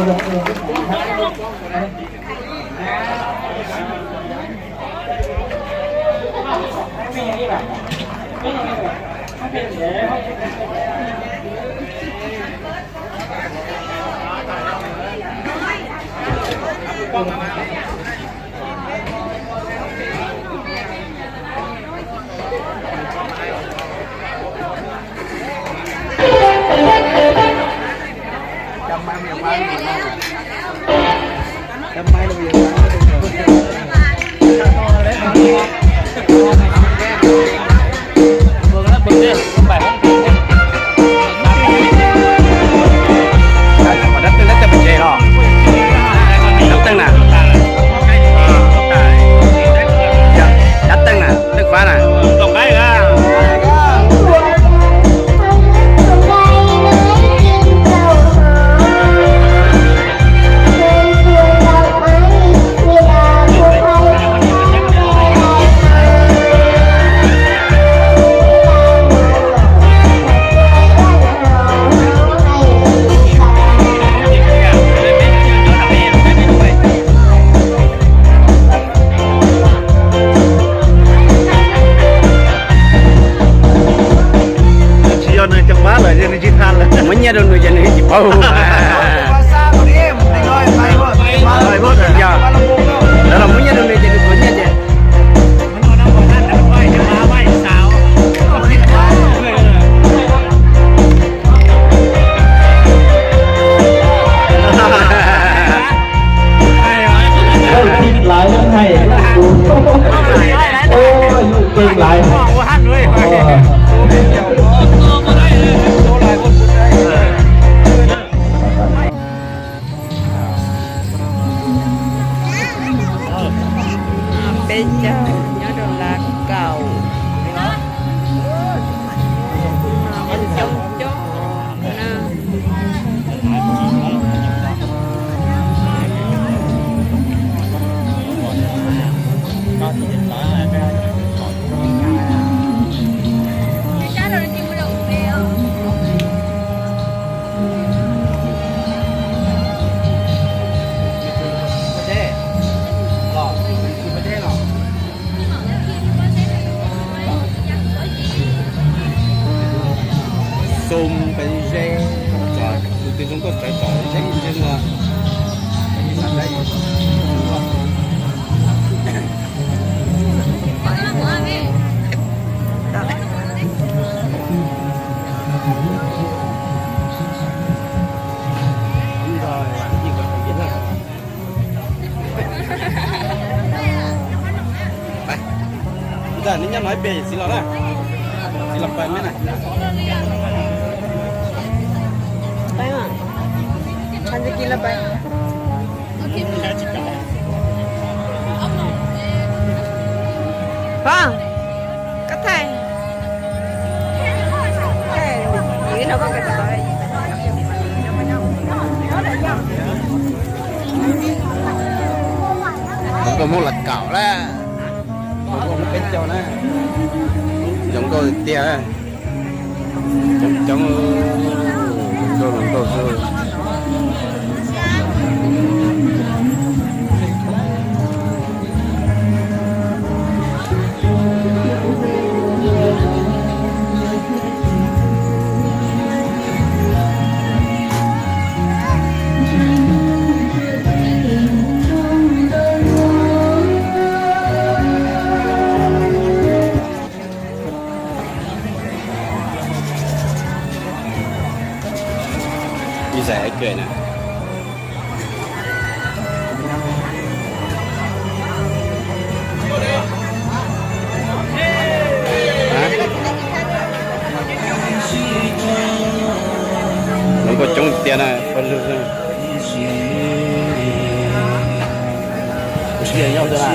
Dab teej, dab teej pes tsawg los? Dab teej na. Dab teej na, teej fab na. Tsis yog nws cov mab lawm, nws tsis tau lawm. Muab nyiaj rau nws ces nws tsis paub. Yog, lawv los muab nyiaj rau nws ces nws tuav nyiaj ces. Lawv thiaj hais, lawv thiaj hais. Peb caug nyob rau lab kaum. Coob coob na. Xoo pes ze, tus twg zoo nkauj txawv txawv ze ntseeg los. Neb nyob no ib pliag txiv los na. Txiv los pais me na. Pog, koj thaij. Hmoob lab kaum lawm. Hmoob peb caug na. Zoo nkauj tiag. Coob coob, zoo nkauj xwb. Ib zais hais kawg na. Zoo nkauj coob tiag na, phob lwg. Kuv sib nyob ntawd na.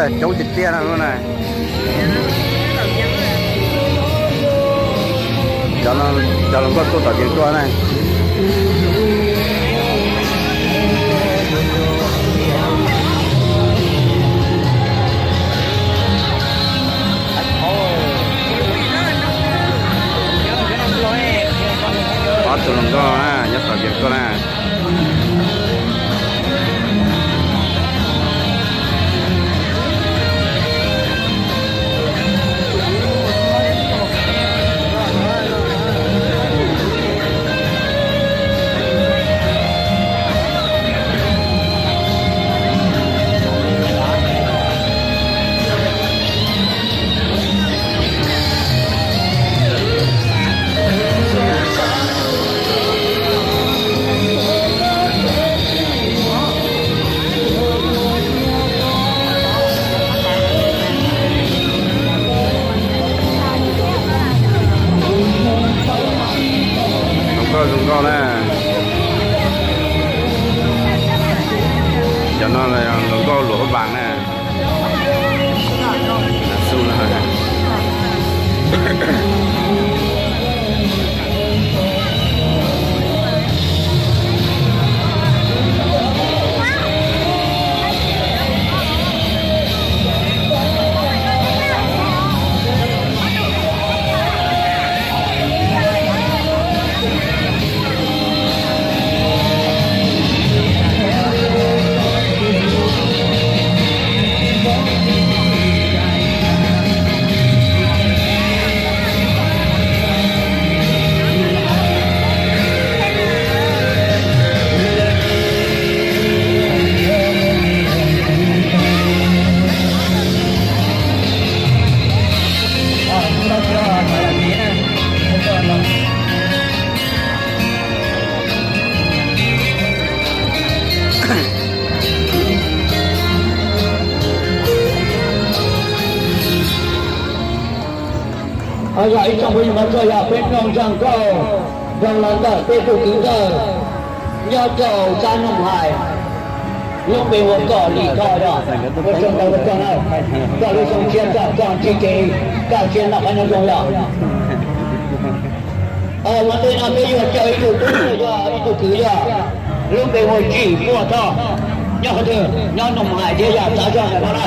Coob tiag tiag no lub na. Cov hluas nkauj tuaj tom yees tuaj na. Ob tug hluas nkauj na, nyob tom yees tuaj na. Hluas nkauj zoo nkauj na. Cov no hluas nkauj luam hub vas na. Yog ib tsoom phooj ywg mog, txog yog peb mloog zaj nkauj zoo los ntawm peb tug kwv ntxawg nyob rau sab Noom Hais, lub npe hu ua Kom Lis Thoj yog. Ua tsaug ntau rau koj na, koj lub xyoo tshiab txog koj ntsib kev kaj siab noj qab nyob zoo yog. Ua ntej no peb yuav caw ib tug tub yog ib tug kwv yog, lub npe hu ua Tsim Muaj Thoj, nyob qhov twg nyob Noom Hais thiab yog txav zog ntawm no na.